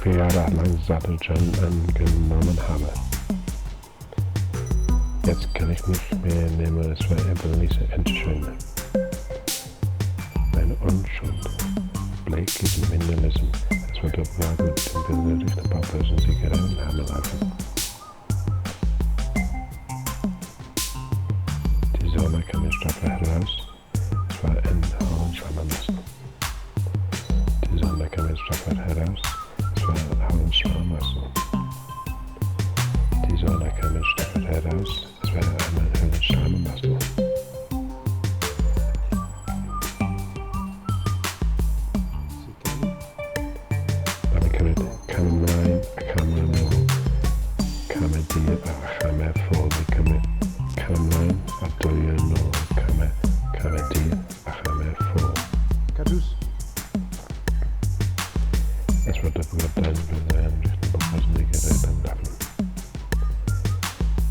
4 Jahre lang Satteljan angenommen habe. Jetzt kann ich nicht mehr nehmen, es war eben Lisa Enterschön. Meine Unschuld. Blake ist Minimalism. Es wird oblag mit dem Bilder durch den Pappers und Zigaretten haben laufen. Die Sonne kam in Stapel heraus. Es war ein Hollenschwammermassen. Die Sonne kam in Stapel heraus. Es war ein Hollenschwammermassen. Die Sonne kam in Stapel heraus. Es war ein Hollenschwammermassen. Cam ymlaen a cam yn ôl. Cam y dydd a chamau ffôl. Dwi'n cymryd cam ymlaen a dwy yn ôl. Cam y dydd a chamau ffôl. Cadws. Es war doppelt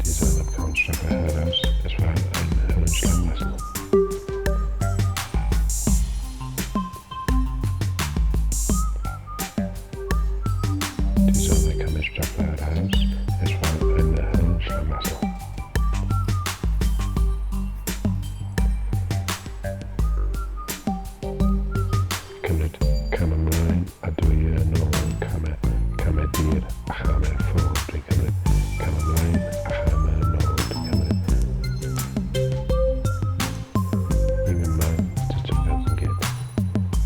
Die Sonne kam stärker heraus. Es war ein Höllenschlamassel. Die Sonne kam stärker heraus. Es war eine Höllenschlamassel. Cymryd cam ymlaen a dwy yn ôl, cam y dir a cham y ffôl. Dwi'n cymryd cam ymlaen a cham yn ôl. Dwi'n cymryd junger Mann zu ganzen geht.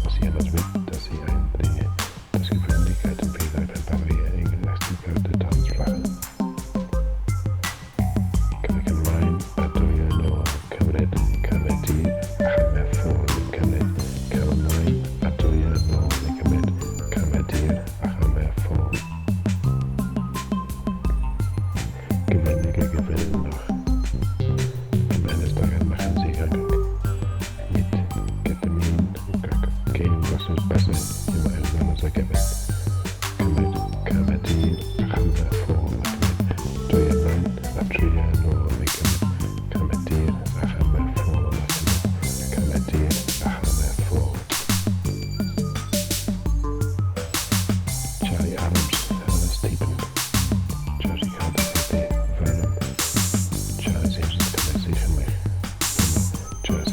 Was jemand will, dass sie einbringe, dass Geschwindigkeit und Fähigkeit ein Barriere in Gerechtigkeit der Tanzfläche. Cymryd ymlaen a dwy yn ôl, cymryd cam y dir a cham y ffôl. Dwi'n cymryd cam ymlaen a dwy yn ôl. Dwi'n cymryd cam y dir a cham y ffôl. Gewindige gewinnen noch. Am Ende des Tages machen sie mit Ketamin und Kokain, was ist besser, immer irgendwann unser Gewinn. Cymryd cam y dir a cham y ffôl. Cymryd dwy ymlaen a tri yn ôl. Cymryd cam y dir a cham y ffôl. Cymryd cam y dir a cham y ffôl. Charlie Adams, Helen Stephen, Josie Carter, Eddie Vernon, Charlie Simpson, cymryd sich yn mich. Charlie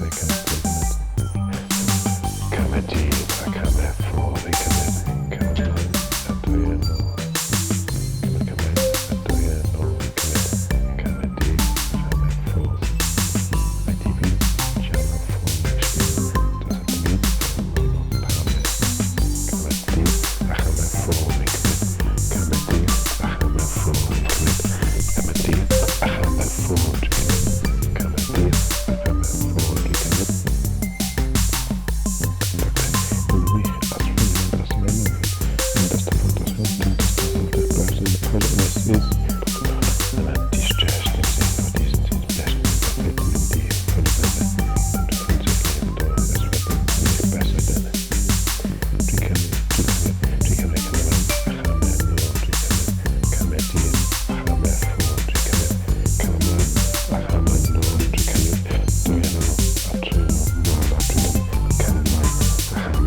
Cam y dydd a cam y ffôl. Cymryd cam ymlaen a dwy yn ôl. Cymryd cam ymlaen a dwy yn ôl. Cymryd cam y dydd a cham y ffôl. ITV, Channel 4 Nashville, das hat mit Cam y dydd a cham y ffôl. Cymryd cam y dydd a cham y ffôl. Cymryd cam y dydd a cham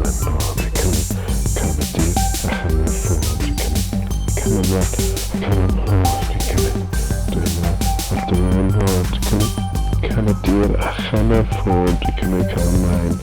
y ffôl. Cymryd cam y dydd a cham y ffôl. Cymryd Cam y dir a cham y ffôl. Dwi'n cymryd cam ymlaen